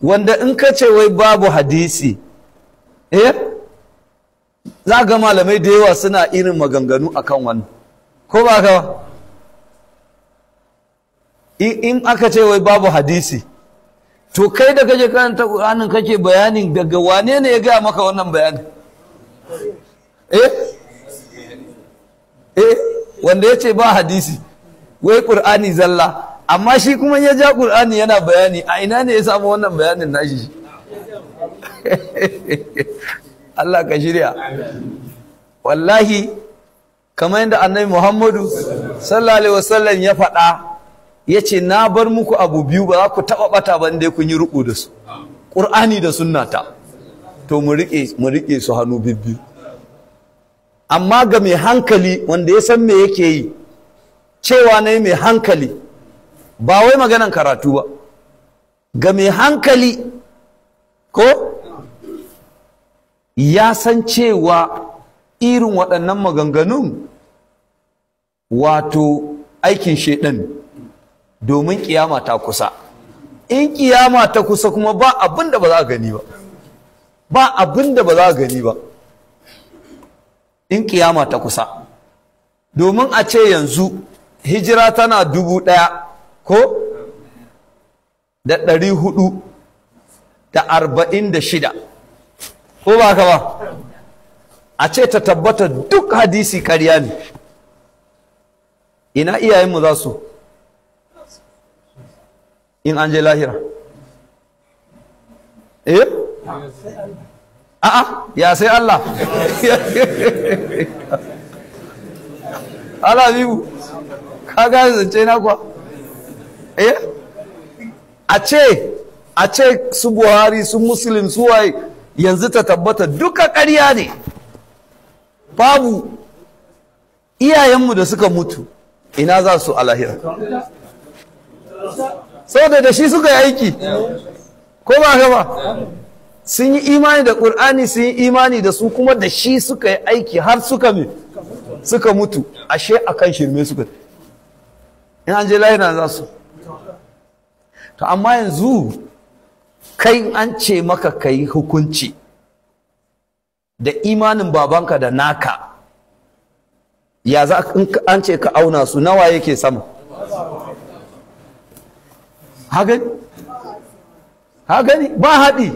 Wanda in ka ce wai babu hadisi, eh, za ga malamai da yawa suna irin maganganu akan wannan, ko ba ka ba? In aka ce wai babu hadisi, to kai da kake karanta Qur'anin kake bayanin, daga wane ne ya gaya maka wannan bayanin? Eh eh, wanda ya ce ba hadisi, wai Qur'ani zalla, amma shi kuma ya ja Qur'ani yana bayani, a ina ne ya samu wannan bayanin nashi? Allah ka shirya. Wallahi kamar yadda Annabi Muhammadu sallallahu alaihi wasallam ya faɗa, ya ce na bar muku abu biyu ba za ku taɓa ɓata ba inda kun yi riƙo da su, Ƙur'ani da sunnata. To mu riƙe su hannu bibbiyu. Amma ga mai hankali wanda ya san me yake yi, cewa na mai hankali ba wai maganan karatu ba, ga mai hankali ko ya san cewa irin waɗannan maganganun wato aikin shaiɗan, domin kiyama ta kusa. In kiyama ta kusa kuma ba abin da ba za a gani ba, ba abin da ba za a gani ba in kiyama ta kusa. Domin a ce yanzu hijira tana 1446, ko ba ka ba? A ce ta tabbata duk hadisi ƙarya ne, ina iyayenmu za su in an je lahira? Eh? A'a, ya sai Allah. Allah bibu, ka gane zance na kuwa? Eh? A ce su Buhari, su Muslim, su waye, yanzu ta tabbata duka ƙarya ne. Babu iyayenmu da suka mutu, ina za su a lahira? Saboda da shi suka yi aiki, ko ba ka ba? Sun yi imani da Ƙur'ani, sun yi imani da su, kuma da shi suka yi aiki har suka me suka mutu. Ashe akan shirme suka, in an je lahira za su. To amma yanzu kai an ce maka kai hukunci da imanin babanka da naka, ya za an ce ka auna su, nawa yake sama? Haka gani ba haɗi.